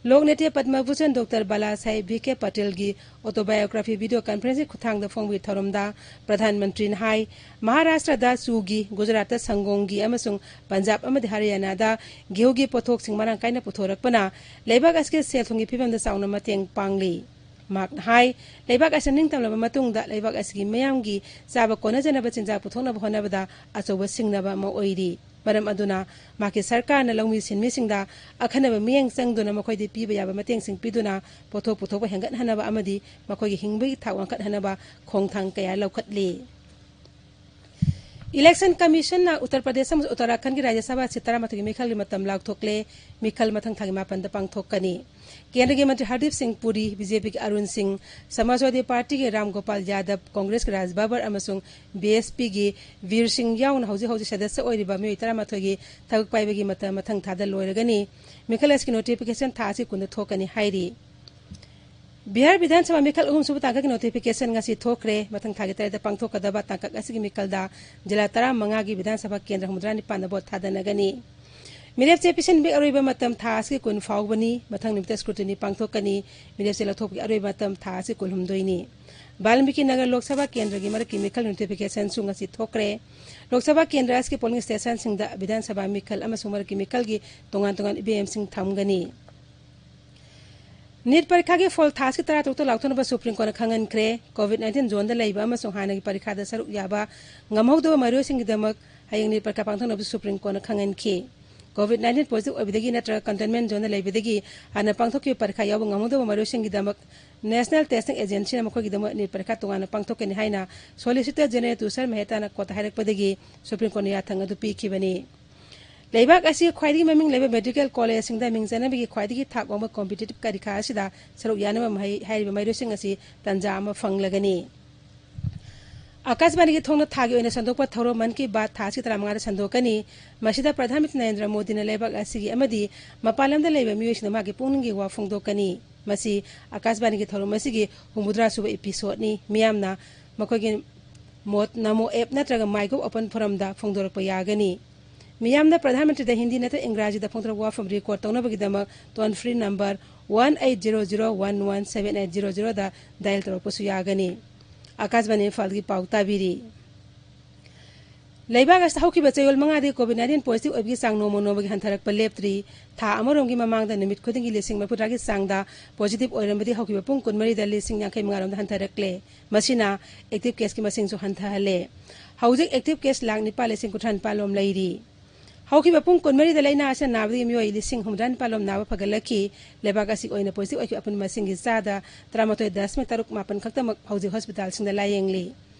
ꯂꯣꯛ ꯅꯠꯇ꯭ꯌ ꯄꯗꯃ ꯚꯨꯁꯟ ꯗꯣꯛꯇꯔ ꯕꯥꯂꯥ ꯁꯥꯍꯦꯕ ꯚꯤꯈꯦ ꯄꯇꯦꯜꯒꯤ ꯑꯣꯇꯣꯕꯥꯏꯑꯣꯒ꯭ꯔꯥꯐꯤ ꯚꯤꯗꯤꯑꯣ ꯀꯟꯐꯔꯦꯟꯁꯀꯤ ꯈꯨꯠꯊꯥꯡꯗ ꯐꯣꯡꯕꯒꯤ ꯊꯧꯔꯝꯗ ꯄ꯭ꯔꯙꯥꯟ ꯃꯟꯇ꯭ꯔꯤꯅ ꯍꯥꯏ, ꯃꯍꯥꯔꯥꯁꯇ꯭ꯔꯗ ꯆꯨꯒꯤ, ꯒꯨꯖꯔꯥꯠꯇ ꯁꯪꯒꯣꯝꯒꯤ ꯑꯃꯁꯨꯡ ꯄꯟꯖꯥꯕ ꯑꯃꯗꯤ ꯍꯔꯤꯌꯥꯅꯥꯗ ꯒꯦꯍꯨꯒꯤ ꯄꯣꯠꯊꯣꯛꯁꯤꯡ ꯃꯔꯥꯡ ꯀꯥꯏꯅ ꯄꯨꯊꯣꯔꯛꯄꯅ ꯂꯩꯕꯥꯛ ꯑꯁꯤꯒꯤ ꯁꯦꯜ ꯊꯨꯝꯒꯤ ꯐꯤꯕꯝꯗ ꯆꯥꯎꯅ ꯃꯇꯦꯡ ꯄꯥꯡꯂꯤ꯫ ꯃꯍꯥꯛꯅ ꯍꯥꯏ, ꯂꯩꯕꯥꯛ ꯑꯁꯤꯅ ꯅꯤꯡꯇꯝꯂꯕ ꯃꯇꯨꯡꯗ ꯂꯩꯕꯥꯛ ꯑꯁꯤꯒꯤ ꯃꯤꯌꯥꯝꯒꯤ ꯆꯥꯕ ꯀꯣꯟꯅꯖꯅꯕ ꯆꯤꯟꯖꯥꯛ ꯄꯨꯊꯣꯛꯅꯕ ꯍꯣꯠꯅꯕꯗ ꯑꯆꯧꯕ ꯁꯤꯡꯅꯕ ꯑꯃ ꯑꯣꯏꯔꯤ꯫ ꯃꯔꯝ ꯑꯗꯨꯅ ꯃꯍꯥꯛꯀꯤ ꯁꯔꯀꯥꯔꯅ ꯂꯧꯃꯤ ꯁꯤꯟꯃꯤꯁꯤꯡꯗ ꯑꯈꯟꯅꯕ ꯃꯤꯠꯌꯦꯡ ꯆꯪꯗꯨꯅ ꯃꯈꯣꯏꯗ ꯄꯤꯕ ꯌꯥꯕ ꯃꯇꯦꯡꯁꯤꯡ ꯄꯤꯗꯨꯅ ꯄꯣꯠꯊꯣꯛ ꯄꯨꯊꯣꯛꯄ ꯍꯦꯟꯒꯠꯍꯟꯅꯕ ꯑꯃꯗꯤ ꯃꯈꯣꯏꯒꯤ ꯍꯤꯡꯕꯒꯤ ꯊꯥꯛ ꯋꯥꯡꯈꯠꯍꯟꯅꯕ ꯈꯣꯡꯊꯥꯡ ꯀꯌꯥ ꯂꯧꯈꯠꯂꯤ꯫ ꯏꯂꯦꯛꯁꯟ ꯀꯃꯤꯁꯟꯅ ꯎꯠꯇꯔ ꯄ꯭ꯔꯗꯦꯁ ꯑꯃꯁꯨꯡ ꯎꯠꯇꯔꯥꯈꯟꯗꯒꯤ ꯔꯥꯖ꯭ꯌ ꯁꯚꯥ ꯁꯤꯠ ꯇꯔꯥꯃꯥꯊꯣꯏꯒꯤ ꯃꯤꯈꯜꯒꯤ ꯃꯇꯝ ꯂꯥꯎꯊꯣꯛꯂꯦ꯫ ꯃꯤꯈꯜ ꯃꯊꯪ ꯊꯥꯒꯤ ꯃꯥꯄꯟꯗ ꯄꯥꯡꯊꯣꯛꯀꯅꯤ꯫ ꯀꯦꯟꯗ꯭ꯔꯒꯤ ꯃꯟꯇ꯭ꯔꯤ ꯍꯔꯗꯤꯞ ꯁꯤꯡ ꯄꯨꯔꯤ, ꯕꯤ ꯖꯦ ꯄꯤꯒꯤ ꯑꯔꯨꯟ ꯁꯤꯡ, ꯁꯃꯥꯖꯋꯥꯗꯤ ꯄꯥꯔꯇꯤꯒꯤ ꯔꯥꯝ ꯒꯣꯄꯥꯜ ꯌꯥꯗꯕ, ꯀꯣꯡꯒ꯭ꯔꯦꯁꯀꯤ ꯔꯥꯖ ꯕꯕꯔ ꯑꯃꯁꯨꯡ ꯕꯤ ꯑꯦꯁ ꯄꯤꯒꯤ ꯕꯤꯔ ꯁꯤꯡ ꯌꯥꯎꯅ ꯍꯧꯖꯤꯛ ꯍꯧꯖꯤꯛ ꯁꯗꯁ꯭ꯌ ꯑꯣꯏꯔꯤꯕ ꯃꯤꯑꯣꯏ ꯇꯔꯥꯃꯥꯊꯣꯏꯒꯤ ꯊꯕꯛ ꯄꯥꯏꯕꯒꯤ ꯃꯇꯝ ꯃꯊꯪ ꯊꯥꯗ ꯂꯣꯏꯔꯒꯅꯤ꯫ ꯃꯤꯈꯜ ꯑꯁꯤꯒꯤ ꯅꯣꯇꯤꯐꯤꯀꯦꯁꯟ ꯊꯥ ꯑꯁꯤ ꯀꯨꯟꯗ ꯊꯣꯛꯀꯅꯤ ꯍꯥꯏꯔꯤ꯫ ꯕꯤꯍꯥꯔ ꯕꯤꯙꯥꯟ ꯁꯚꯥ ꯃꯤꯈꯜ ꯑꯍꯨꯝꯁꯨꯕ ꯇꯥꯡꯀꯛꯀꯤ ꯅꯣꯇꯤꯐꯤꯀꯦꯁꯟ ꯉꯁꯤ ꯊꯣꯛꯈ꯭ꯔꯦ꯫ ꯃꯊꯪ ꯊꯥꯒꯤ ꯇꯔꯦꯠꯇ ꯄꯥꯡꯊꯣꯛꯀꯗꯕ ꯇꯥꯡꯀꯛ ꯑꯁꯤꯒꯤ ꯃꯤꯈꯜꯗ ꯖꯤꯂꯥ ꯇꯔꯥꯃꯉꯥꯒꯤ ꯕꯤꯙꯥꯟ ꯁꯚꯥ ꯀꯦꯟꯗ꯭ꯔ ꯍꯨꯝꯐꯨꯇꯔꯥ ꯅꯤꯄꯥꯟꯗ ꯚꯣꯠ ꯊꯥꯗꯅꯒꯅꯤ꯫ ꯃꯤꯔꯦꯞꯆꯦ ꯄꯤꯁꯤꯟꯕꯒꯤ ꯑꯔꯣꯏꯕ ꯃꯇꯝ ꯊꯥ ꯑꯁꯤꯒꯤ ꯀꯨꯟ ꯐꯥꯎꯕꯅꯤ꯫ ꯃꯊꯪ ꯅꯨꯃꯤꯠꯇ scrutiny ꯄꯥꯡꯊꯣꯛꯀꯅꯤ꯫ ꯃꯤꯔꯦꯞꯆꯦ ꯂꯧꯊꯣꯛꯄꯒꯤ ꯑꯔꯣꯏꯕ ꯃꯇꯝ ꯊꯥ ꯑꯁꯤ ꯀꯨꯟꯍꯨꯝꯗꯣꯏꯅꯤ꯫ ꯕꯥꯜꯃꯤꯀꯤ ꯅꯒꯔ ꯂꯣꯛ ꯁꯚꯥ ꯀꯦꯟꯗ꯭ꯔꯒꯤ ꯃꯔꯛꯀꯤ ꯃꯤꯈꯜ notification ꯁꯨ ꯉꯁꯤ ꯊꯣꯛꯈ꯭ꯔꯦ꯫ ꯂꯣꯛ ꯁꯚꯥ ꯀꯦꯟꯗ꯭ꯔ ꯑꯁꯤꯒꯤ polling station ꯁꯤꯡꯗ ꯕꯤꯙꯥꯟ ꯁꯚꯥ ꯃꯤꯈꯜ ꯑꯃꯁꯨꯡ ꯃꯔꯛꯀꯤ ꯃꯤꯈꯜꯒꯤ ꯇꯣꯉꯥꯟ ꯇꯣꯉꯥꯟꯕ ꯏꯚꯤꯑꯦꯝꯁꯤꯡ ꯊꯝꯒꯅꯤ꯫ ꯅꯤꯠ ꯄꯔꯤꯈꯥꯒꯤ ꯐꯣꯜ ꯊꯥ ꯑꯁꯤ ꯇꯔꯥꯇꯔꯨꯛꯇ ꯂꯥꯎꯊꯣꯛꯅꯕ ꯁꯨꯄ꯭ꯔꯤꯝ ꯀꯣꯔꯠꯅ ꯈꯪꯍꯟꯈ꯭ꯔꯦ꯫ COVID nineteen zone ꯗ ꯂꯩꯕ ꯑꯃꯁꯨꯡ ꯍꯥꯟꯅꯒꯤ ꯄꯔꯤꯈꯥꯗ ꯁꯔꯨꯛ ꯌꯥꯕ ꯉꯝꯍꯧꯗꯕ ꯃꯍꯩꯔꯣꯏꯁꯤꯡꯒꯤꯗꯃꯛ ꯍꯌꯦꯡ ꯅꯤꯠ ꯄꯔꯤꯈꯥ ꯄꯥꯡꯊꯣꯛꯅꯕꯁꯨ ꯁꯨꯄ꯭ꯔꯤꯝ ꯀꯣꯔꯠꯅ ꯈꯪꯍꯟꯈꯤ꯫ COVID nineteen positive ꯑꯣꯏꯕꯗꯒꯤ ꯅꯠꯇ꯭ꯔꯒ containment zone ꯗ ꯂꯩꯕꯗꯒꯤ ꯍꯥꯟꯅ ꯄꯥꯡꯊꯣꯛꯈꯤꯕ ꯄꯔꯤꯈꯥ ꯌꯥꯎꯕ ꯉꯝꯍꯧꯗꯕ ꯃꯍꯩꯔꯣꯏꯁꯤꯡꯒꯤꯗꯃꯛ National Testing Agency ꯅ ꯃꯈꯣꯏꯒꯤꯗꯃꯛ ꯅꯤꯠ ꯄꯔꯤꯈꯥ ꯇꯣꯉꯥꯟꯅ ꯄꯥꯡꯊꯣꯛꯀꯅꯤ ꯍꯥꯏꯅ Solicitor General ꯇꯨꯁꯥꯔ ꯃꯦꯍꯇꯥꯅ ꯀꯣꯔꯠꯇ ꯍꯥꯏꯔꯛꯄꯗꯒꯤ ꯁꯨꯄ꯭ꯔꯤꯝ ꯀꯣꯔꯠꯅ ꯌꯥꯊꯪ ꯑꯗꯨ ꯄꯤꯈꯤꯕꯅꯤ꯫ ꯂꯩꯕꯥꯛ ꯑꯁꯤꯒꯤ ꯈ꯭ꯋꯥꯏꯗꯒꯤ ꯃꯃꯤꯡ ꯂꯩꯕ medical college ꯁꯤꯡꯗ ꯃꯤꯡ ꯆꯟꯅꯕꯒꯤ ꯈ꯭ꯋꯥꯏꯗꯒꯤ ꯊꯥꯛ ꯋꯥꯡꯕ competitive ꯄꯔꯤꯈꯥ ꯑꯁꯤꯗ ꯁꯔꯨꯛ ꯌꯥꯅꯕ ꯃꯍꯩ, ꯍꯥꯏꯔꯤꯕ ꯃꯍꯩꯔꯣꯏꯁꯤꯡ ꯑꯁꯤ ꯇꯥꯟꯖꯥ ꯑꯃ ꯐꯪꯂꯒꯅꯤ꯫ ꯑꯀꯥꯁꯕꯥꯅꯤꯒꯤ ꯊꯣꯡꯅ ꯊꯥꯒꯤ ꯑꯣꯏꯅ ꯁꯟꯗꯣꯛꯄ ꯊꯧꯔꯝ ꯃꯟ ꯀꯤ ꯕꯥꯠ ꯊꯥ ꯑꯁꯤꯒꯤ ꯇꯔꯥꯃꯉꯥꯗ ꯁꯟꯗꯣꯛꯀꯅꯤ꯫ ꯃꯁꯤꯗ ꯄ꯭ꯔꯙꯥꯟ ꯃꯟꯇ꯭ꯔꯤ ꯅꯔꯦꯟꯗ꯭ꯔ ꯃꯣꯗꯤꯅ ꯂꯩꯕꯥꯛ ꯑꯁꯤꯒꯤ ꯑꯃꯗꯤ ꯃꯄꯥꯟ ꯂꯝꯗ ꯂꯩꯕ ꯃꯤꯑꯣꯏꯁꯤꯡꯗ ꯃꯍꯥꯛꯀꯤ ꯄꯨꯛꯅꯤꯡꯒꯤ ꯋꯥ ꯐꯣꯡꯗꯣꯛꯀꯅꯤ꯫ ꯃꯁꯤ ꯑꯀꯥꯁꯕꯥꯅꯤꯒꯤ ꯊꯧꯔꯝ ꯑꯁꯤꯒꯤ ꯍꯨꯝꯐꯨꯇꯔꯥ ꯁꯨꯕ episode ꯅꯤ꯫ ꯃꯤꯌꯥꯝꯅ ꯃꯈꯣꯏꯒꯤ ꯃꯣꯠ ꯅꯃꯣ app ꯅꯠꯇ꯭ꯔꯒ MyGov open forum ꯗ ꯐꯣꯡꯗꯣꯔꯛꯄ ꯌꯥꯒꯅꯤ꯫ ꯃꯤꯌꯥꯝꯅ ꯄ꯭ꯔꯙꯥꯟ ꯃꯟꯇ꯭ꯔꯤꯗ ꯍꯤꯟꯗꯤ ꯅꯠꯇ꯭ꯔꯒ ꯏꯪꯒ꯭ꯔꯥꯖꯤꯗ ꯐꯣꯡꯗꯣꯔꯛꯄ ꯋꯥꯐꯝ record ꯇꯧꯅꯕꯒꯤꯗꯃꯛ toll free number one eight zero zero one one seven eight zero zero ꯗ dial ꯇꯧꯔꯛꯄꯁꯨ ꯌꯥꯒꯅꯤ꯫ ꯑꯀꯥꯁꯕꯥꯅꯤ ꯏꯝꯐꯥꯜꯒꯤ ꯄꯥꯎ ꯇꯥꯕꯤꯔꯤ꯫ ꯂꯩꯕꯥꯛ ꯑꯁꯤꯗ ꯍꯧꯈꯤꯕ ꯆꯌꯣꯜ ꯃꯉꯥꯗꯤ COVID nineteen positive ꯑꯣꯏꯕꯒꯤ ꯆꯥꯡ ꯅꯣꯡꯃ ꯅꯣꯡꯃꯒꯤ ꯍꯟꯊꯔꯛꯄ ꯂꯦꯞꯇ꯭ꯔꯤ꯫ ꯊꯥ ꯑꯃꯔꯣꯝꯒꯤ ꯃꯃꯥꯡꯗ ꯅꯨꯃꯤꯠ ꯈꯨꯗꯤꯡꯒꯤ ꯂꯤꯁꯤꯡ ꯃꯔꯤꯐꯨꯇꯔꯥꯒꯤ ꯆꯥꯡꯗ positive ꯑꯣꯏꯔꯝꯕꯗꯤ ꯍꯧꯈꯤꯕ ꯄꯨꯡ ꯀꯨꯟꯃꯔꯤꯗ ꯂꯤꯁꯤꯡ ꯌꯥꯡꯈꯩ ꯃꯉꯥꯔꯣꯝꯗ ꯍꯟꯊꯔꯛꯂꯦ꯫ ꯃꯁꯤꯅ active case ꯀꯤ ꯃꯁꯤꯡꯁꯨ ꯍꯟꯊꯍꯜꯂꯦ꯫ ꯍꯧꯖꯤꯛ active case ꯂꯥꯈ ꯅꯤꯄꯥꯜ ꯂꯤꯁꯤꯡ ꯀꯨꯟꯊ꯭ꯔꯥ ꯅꯤꯄꯥꯜ ꯂꯣꯝ ꯂꯩꯔꯤ꯫ ꯍꯧꯈꯤꯕ ꯄꯨꯡ ꯀꯨꯟꯃꯔꯤꯗ ꯂꯥꯏꯅꯥ ꯑꯁꯤꯅ ꯅꯥꯕꯗꯒꯤ ꯃꯤꯑꯣꯏ ꯂꯤꯁꯤꯡ ꯍꯨꯝꯐꯨꯇꯔꯥ ꯅꯤꯄꯥꯜ ꯂꯣꯝ ꯅꯥꯕ ꯐꯒꯠꯂꯛꯈꯤ꯫ ꯂꯩꯕꯥꯛ ꯑꯁꯤꯒꯤ ꯑꯣꯏꯅ positive ꯑꯣꯏꯈꯤꯕ ꯑꯄꯨꯟꯕ ꯃꯁꯤꯡꯒꯤ ꯆꯥꯗ ꯇꯔꯥꯃꯥꯊꯣꯏ ꯗꯁꯃꯤꯛ ꯇꯔꯨꯛ ꯃꯥꯄꯟ ꯈꯛꯇꯃꯛ ꯍꯧꯖꯤꯛ hospital ꯁꯤꯡꯗ ꯂꯥꯌꯦꯡꯂꯤ꯫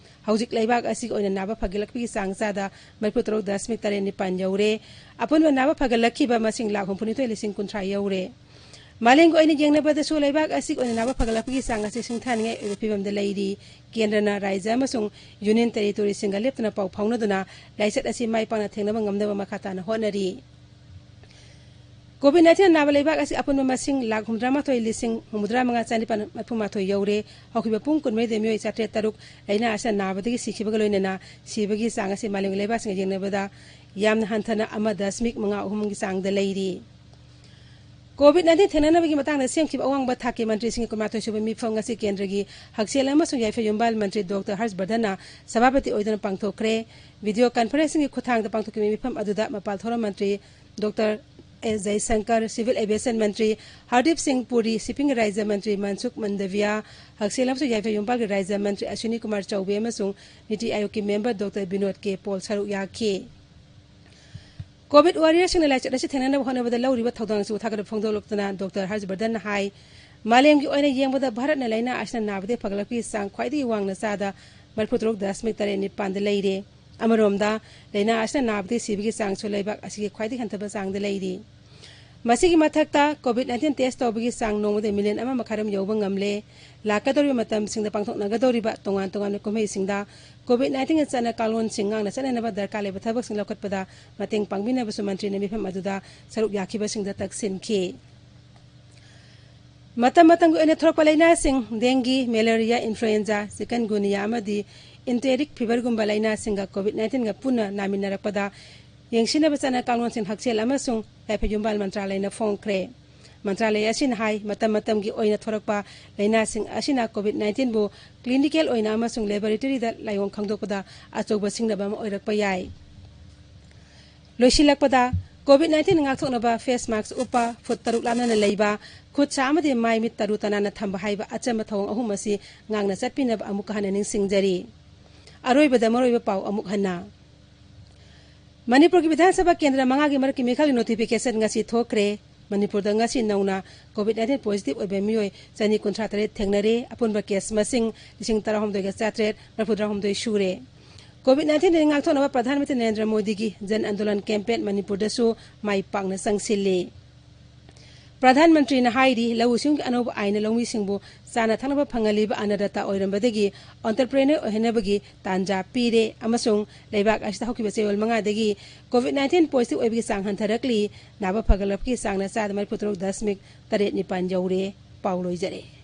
ꯍꯧꯖꯤꯛ ꯂꯩꯕꯥꯛ ꯑꯁꯤꯒꯤ ꯑꯣꯏꯅ ꯅꯥꯕ ꯐꯒꯠꯂꯛꯄꯒꯤ ꯆꯥꯡ ꯆꯥꯗ ꯃꯔꯤꯐꯨ ꯇꯔꯨꯛ ꯗꯁꯃꯤꯛ ꯇꯔꯦꯠ ꯅꯤꯄꯥꯟ ꯌꯧꯔꯦ꯫ ꯑꯄꯨꯟꯕ ꯅꯥꯕ ꯐꯒꯠꯂꯛꯈꯤꯕ ꯃꯁꯤꯡ ꯂꯥꯈ ꯍꯨꯝꯐꯨꯅꯤꯊꯣꯏ ꯂꯤꯁꯤꯡ ꯀꯨꯟꯊ꯭ꯔꯥ ꯌꯧꯔꯦ꯫ ꯃꯥꯂꯦꯝꯒꯤ ꯑꯣꯏꯅ ꯌꯦꯡꯅꯕꯗꯁꯨ ꯂꯩꯕꯥꯛ ꯑꯁꯤꯒꯤ ꯑꯣꯏꯅ ꯅꯥꯕ ꯐꯒꯠꯂꯛꯄꯒꯤ ꯆꯥꯡ ꯑꯁꯤ ꯁꯤꯡꯊꯥꯅꯤꯡꯉꯥꯏ ꯑꯣꯏꯕ ꯐꯤꯕꯝꯗ ꯂꯩꯔꯤ꯫ ꯀꯦꯟꯗ꯭ꯔꯅ ꯔꯥꯖ꯭ꯌ ꯑꯃꯁꯨꯡ union territory ꯁꯤꯡꯒ ꯂꯦꯞꯇꯅ ꯄꯥꯎ ꯐꯥꯎꯅꯗꯨꯅ ꯂꯥꯏꯆꯠ ꯑꯁꯤ ꯃꯥꯏ ꯄꯥꯛꯅ ꯊꯦꯡꯅꯕ ꯉꯝꯅꯕ ꯃꯈꯥ ꯇꯥꯅ ꯍꯣꯠꯅꯔꯤ꯫ COVID nineteen ꯅꯥꯕ ꯂꯩꯕꯥꯛ ꯑꯁꯤ ꯑꯄꯨꯟꯕ ꯃꯁꯤꯡ ꯂꯥꯈ ꯍꯨꯝꯐꯨꯇꯔꯥꯃꯥꯊꯣꯏ ꯂꯤꯁꯤꯡ ꯍꯨꯝꯐꯨꯇꯔꯥ ꯃꯉꯥ ꯆꯅꯤꯄꯥꯟ ꯃꯔꯤꯐꯨ ꯃꯥꯊꯣꯏ ꯌꯧꯔꯦ꯫ ꯍꯧꯈꯤꯕ ꯄꯨꯡ ꯀꯨꯟꯃꯔꯤꯗ ꯃꯤꯑꯣꯏ ꯆꯥꯇ꯭ꯔꯦꯠ ꯇꯔꯨꯛ ꯂꯥꯏꯅꯥ ꯑꯁꯤꯅ ꯅꯥꯕꯗꯒꯤ ꯁꯤꯈꯤꯕꯒ ꯂꯣꯏꯅꯅ ꯁꯤꯕꯒꯤ ꯆꯥꯡ ꯑꯁꯤ ꯃꯥꯂꯦꯝꯒꯤ ꯂꯩꯕꯥꯛꯁꯤꯡꯒ ꯌꯦꯡꯅꯕꯗ ꯌꯥꯝꯅ ꯍꯟꯊꯅ ꯑꯃ ꯗꯁꯃꯤꯛ ꯃꯉꯥ ꯑꯍꯨꯝꯒꯤ ꯆꯥꯡꯗ ꯂꯩꯔꯤ꯫ ꯀꯣꯚꯤꯗ ꯅꯥꯏꯟꯇꯤꯟ ꯊꯦꯡꯅꯅꯕꯒꯤ ꯃꯇꯥꯡꯗ ꯁꯦꯝꯈꯤꯕ ꯑꯋꯥꯡꯕ ꯊꯥꯛꯀꯤ ꯃꯟꯇ꯭ꯔꯤꯁꯤꯡꯒꯤ ꯀꯨꯟꯃꯥꯊꯣꯏ ꯁꯨꯕ ꯃꯤꯐꯝ ꯉꯁꯤ ꯀꯦꯟꯗ꯭ꯔꯒꯤ ꯍꯛꯁꯦꯜ ꯑꯃꯁꯨꯡ ꯌꯥꯏꯐ ꯌꯨꯝꯕꯥꯜ ꯃꯟꯇ꯭ꯔꯤ ꯗꯣꯛꯇꯔ ꯍꯔꯁ ꯕꯔꯙꯟꯅ ꯁꯚꯥꯄꯇꯤ ꯑꯣꯏꯗꯨꯅ ꯄꯥꯡꯊꯣꯛꯈ꯭ꯔꯦ꯫ ꯚꯤꯗꯤꯑꯣ ꯀꯟꯐꯔꯦꯟꯁꯤꯡꯒꯤ ꯈꯨꯠꯊꯥꯡꯗ ꯄꯥꯡꯊꯣꯛꯈꯤꯕ ꯃꯤꯐꯝ ꯑꯗꯨꯗ ꯃꯄꯥꯜ ꯊꯧꯔꯝ ꯃꯟꯇ꯭ꯔꯤ ꯗꯣꯛꯇꯔ ꯑꯦꯁ ꯖꯌꯁꯪꯀꯔ, ꯁꯤꯚꯤꯜ ꯑꯦꯚꯤꯌꯦꯁꯟ ꯃꯟꯇ꯭ꯔꯤ ꯍꯔꯗꯤꯞ ꯁꯤꯡ ꯄꯨꯔꯤ, ꯁꯤꯞꯄꯤꯡꯒꯤ ꯔꯥꯖ꯭ꯌ ꯃꯟꯇ꯭ꯔꯤ ꯃꯟꯁꯨꯈ ꯃꯟꯗꯚꯤꯌꯥ, ꯍꯛꯁꯦꯜ ꯑꯃꯁꯨꯡ ꯌꯥꯏꯐ ꯌꯨꯝꯕꯥꯜꯒꯤ ꯔꯥꯖ꯭ꯌ ꯃꯟꯇ꯭ꯔꯤ ꯑꯁ꯭ꯋꯤꯅꯤ ꯀꯨꯃꯥꯔ ꯆꯧꯕꯦ ꯑꯃꯁꯨꯡ ꯅꯤꯇꯤ ꯑꯥꯌꯣꯒꯀꯤ ꯃꯦꯝꯕꯔ ꯗꯣꯛꯇꯔ ꯕꯤꯅꯣꯗ ꯀꯦ ꯄꯣꯜ ꯁꯔꯨꯛ ꯌꯥꯈꯤ꯫ ꯀꯣꯚꯤꯗ ꯋꯥꯔꯤꯌꯔꯁꯤꯡꯅ ꯂꯥꯏꯆꯠ ꯑꯁꯤ ꯊꯦꯡꯅꯅꯕ ꯍꯣꯠꯅꯕꯗ ꯂꯧꯔꯤꯕ ꯊꯧꯗꯥꯡꯁꯤꯕꯨ ꯊꯥꯒꯠꯄ ꯐꯣꯡꯗꯣꯛꯂꯛꯇꯨꯅ ꯗꯣꯛꯇꯔ ꯍꯔꯁ ꯕꯔꯙꯟꯅ ꯍꯥꯏ, ꯃꯥꯂꯦꯝꯒꯤ ꯑꯣꯏꯅ ꯌꯦꯡꯕꯗ ꯚꯥꯔꯠꯅ ꯂꯥꯏꯅꯥ ꯑꯁꯤꯅ ꯅꯥꯕꯗꯒꯤ ꯐꯒꯠꯂꯛꯄꯒꯤ ꯆꯥꯡ ꯈ꯭ꯋꯥꯏꯗꯒꯤ ꯋꯥꯡꯅ ꯆꯥꯗ ꯃꯔꯤꯐꯨ ꯇꯔꯨꯛ ꯗꯁꯃꯤꯛ ꯇꯔꯦꯠ ꯅꯤꯄꯥꯟꯗ ꯂꯩꯔꯦ꯫ ꯑꯃꯔꯣꯝꯗ, ꯂꯥꯏꯅꯥ ꯑꯁꯤꯅ ꯅꯥꯕꯗꯒꯤ ꯁꯤꯕꯒꯤ ꯆꯥꯡꯁꯨ ꯂꯩꯕꯥꯛ ꯑꯁꯤꯒꯤ ꯈ꯭ꯋꯥꯏꯗꯒꯤ ꯍꯟꯊꯕ ꯆꯥꯡꯗ ꯂꯩꯔꯤ꯫ ꯃꯁꯤꯒꯤ ꯃꯊꯛꯇ, ꯀꯣꯚꯤꯗ ꯅꯥꯏꯟꯇꯤꯟ ꯇꯦꯁ ꯇꯧꯕꯒꯤ ꯆꯥꯡ ꯅꯣꯡꯃꯗ ꯃꯤꯂꯤꯌꯟ ꯑꯃ ꯃꯈꯥꯏꯔꯣꯝ ꯌꯧꯕ ꯉꯝꯂꯦ꯫ ꯂꯥꯛꯀꯗꯧꯔꯤꯕ ꯃꯇꯝꯁꯤꯡꯗ ꯄꯥꯡꯊꯣꯛꯅꯒꯗꯧꯔꯤꯕ ꯇꯣꯉꯥꯟ ꯇꯣꯉꯥꯟꯕ ꯀꯨꯝꯍꯩꯁꯤꯡꯗ ꯀꯣꯚꯤꯗ ꯅꯥꯏꯟꯇꯤꯟꯒꯤ ꯆꯠꯅ ꯀꯥꯡꯂꯣꯟꯁꯤꯡ ꯉꯥꯛꯅ ꯆꯠꯅꯅꯕ ꯗꯔꯀꯥꯔ ꯂꯩꯕ ꯊꯕꯛꯁꯤꯡ ꯂꯧꯈꯠꯄꯗ ꯃꯇꯦꯡ ꯄꯥꯡꯕꯤꯅꯕꯁꯨ ꯃꯟꯇ꯭ꯔꯤꯅ ꯃꯤꯐꯝ ꯑꯗꯨꯗ ꯁꯔꯨꯛ ꯌꯥꯈꯤꯕꯁꯤꯡꯗ ꯇꯛꯁꯤꯟꯈꯤ꯫ ꯃꯇꯝ ꯃꯇꯝꯒꯤ ꯑꯣꯏꯅ ꯊꯣꯔꯛꯄ ꯂꯥꯏꯅꯥꯁꯤꯡ, ꯗꯦꯡꯒꯤ, ꯃꯦꯂꯦꯔꯤꯌꯥ, ꯏꯟꯐ꯭ꯂꯨꯑꯦꯟꯖꯥ, ꯆꯤꯀꯟꯒꯨꯅꯤꯌꯥ ꯑꯃꯗꯤ ꯏꯟꯇꯦꯔꯤꯛ ꯐꯤꯚꯔꯒꯨꯝꯕ ꯂꯥꯏꯅꯥꯁꯤꯡꯒ ꯀꯣꯚꯤꯗ ꯅꯥꯏꯟꯇꯤꯟꯒ ꯄꯨꯟꯅ ꯅꯥꯃꯤꯟꯅꯔꯛꯄꯗ ꯌꯦꯡꯁꯤꯟꯅꯕ ꯆꯠꯅ ꯀꯥꯡꯂꯣꯟꯁꯤꯡ ꯍꯛꯁꯦꯜ ꯑꯃꯁꯨꯡ ꯌꯥꯏꯐ ꯌꯨꯝꯕꯥꯜ ꯃꯟꯇ꯭ꯔꯥꯂꯌꯅ ꯐꯣꯡꯈ꯭ꯔꯦ꯫ ꯃꯟꯇ꯭ꯔꯥꯂꯌ ꯑꯁꯤꯅ ꯍꯥꯏ, ꯃꯇꯝ ꯃꯇꯝꯒꯤ ꯑꯣꯏꯅ ꯊꯣꯔꯛꯄ ꯂꯥꯏꯅꯥꯁꯤꯡ ꯑꯁꯤꯅ ꯀꯣꯚꯤꯗ ꯅꯥꯏꯟꯇꯤꯟꯕꯨ ꯀ꯭ꯂꯤꯅꯤꯀꯦꯜ ꯑꯣꯏꯅ ꯑꯃꯁꯨꯡ ꯂꯦꯕꯣꯔꯦꯇꯔꯤꯗ ꯂꯥꯏꯑꯣꯡ ꯈꯪꯗꯣꯛꯄꯗ ꯑꯆꯧꯕ ꯁꯤꯡꯅꯕ ꯑꯃ ꯑꯣꯏꯔꯛꯄ ꯌꯥꯏ꯫ ꯂꯣꯏꯁꯤꯜꯂꯛꯄꯗ, ꯀꯣꯚꯤꯗ ꯅꯥꯏꯟꯇꯤꯟ ꯉꯥꯛꯊꯣꯛꯅꯕ ꯐꯦꯁ ꯃꯥꯁ꯭ꯛ ꯎꯞꯄ, ꯐꯨꯠ ꯇꯔꯨꯛ ꯂꯥꯞꯅꯅ ꯂꯩꯕ, ꯈꯨꯠ ꯁꯥ ꯑꯃꯗꯤ ꯃꯥꯏ ꯃꯤꯠ ꯇꯔꯨ ꯇꯅꯥꯟꯅ ꯊꯝꯕ ꯍꯥꯏꯕ ꯑꯆꯝꯕ ꯊꯧꯑꯣꯡ ꯑꯍꯨꯝ ꯑꯁꯤ ꯉꯥꯛꯅ ꯆꯠꯄꯤꯅꯕ ꯑꯃꯨꯛꯀ ꯍꯟꯅ ꯅꯤꯡꯁꯤꯡꯖꯔꯤ꯫ ꯑꯔꯣꯏꯕꯗ ꯃꯔꯨꯑꯣꯏꯕ ꯄꯥꯎ ꯑꯃꯨꯛ ꯍꯟꯅ꯫ ꯃꯅꯤꯄꯨꯔꯒꯤ ꯕꯤꯙꯥꯟ ꯁꯚꯥ ꯀꯦꯟꯗ꯭ꯔ ꯃꯉꯥꯒꯤ ꯃꯔꯛꯀꯤ ꯃꯤꯈꯜꯒꯤ ꯅꯣꯇꯤꯐꯤꯀꯦꯁꯟ ꯉꯁꯤ ꯊꯣꯛꯈ꯭ꯔꯦ꯫ ꯃꯅꯤꯄꯨꯔꯗ ꯉꯁꯤ ꯅꯧꯅ ꯀꯣꯚꯤꯗ ꯅꯥꯏꯟꯇꯤꯟ ꯄꯣꯖꯤꯇꯤꯚ ꯑꯣꯏꯕ ꯃꯤꯑꯣꯏ ꯆꯅꯤ ꯀꯨꯟꯊ꯭ꯔꯥ ꯇꯔꯦꯠ ꯊꯦꯡꯅꯔꯦ꯫ ꯑꯄꯨꯟꯕ ꯀꯦꯁ ꯃꯁꯤꯡ ꯂꯤꯁꯤꯡ ꯇꯔꯥꯍꯨꯝꯗꯣꯏꯒ ꯆꯥꯇ꯭ꯔꯦꯠ ꯃꯔꯤꯐꯨꯇꯔꯥꯍꯨꯝꯗꯣꯏ ꯁꯨꯔꯦ꯫ ꯀꯣꯚꯤꯗ ꯅꯥꯏꯟꯇꯤꯟꯗꯒꯤ ꯉꯥꯛꯊꯣꯛꯅꯕ ꯄ꯭ꯔꯙꯥꯟ ꯃꯟꯇ꯭ꯔꯤ ꯅꯔꯦꯟꯗ꯭ꯔ ꯃꯣꯗꯤꯒꯤ ꯖꯟ ꯑꯟꯗꯣꯂꯟ ꯀꯦꯝꯄꯦꯟ ꯃꯅꯤꯄꯨꯔꯗꯁꯨ ꯃꯥꯏ ꯄꯥꯛꯅ ꯆꯪꯁꯤꯜꯂꯤ꯫ ꯄ꯭ꯔꯙꯥꯟ ꯃꯟꯇ꯭ꯔꯤꯅ ꯍꯥꯏꯔꯤ, ꯂꯧꯎ ꯁꯤꯡꯎꯒꯤ ꯑꯅꯧꯕ ꯑꯥꯏꯟꯅ ꯂꯧꯃꯤꯁꯤꯡꯕꯨ ꯆꯥꯅ ꯊꯛꯅꯕ ꯐꯪꯍꯜꯂꯤꯕ ꯑꯟꯅꯗꯇꯥ ꯑꯣꯏꯔꯝꯕꯗꯒꯤ ꯑꯣꯟꯇꯔꯄ꯭ꯔꯦꯅꯔ ꯑꯣꯏꯍꯟꯅꯕꯒꯤ ꯇꯥꯟꯖꯥ ꯄꯤꯔꯦ ꯑꯃꯁꯨꯡ ꯂꯩꯕꯥꯛ ꯑꯁꯤꯗ ꯍꯧꯈꯤꯕ ꯆꯌꯣꯜ ꯃꯉꯥꯗꯒꯤ ꯀꯣꯚꯤꯗ ꯅꯥꯏꯟꯇꯤꯟ ꯄꯣꯖꯤꯇꯤꯚ ꯑꯣꯏꯕꯒꯤ ꯆꯥꯡ ꯍꯟꯊꯔꯛꯂꯤ꯫ ꯅꯥꯕ ꯐꯒꯠꯂꯛꯄꯒꯤ ꯆꯥꯡꯅ ꯆꯥꯗ ꯃꯔꯤꯐꯨ ꯇꯔꯨꯛ ꯗꯁꯃꯤꯛ ꯇꯔꯦꯠ ꯅꯤꯄꯥꯟ ꯌꯧꯔꯦ꯫ ꯄꯥꯎ ꯂꯣꯏꯖꯔꯦ꯫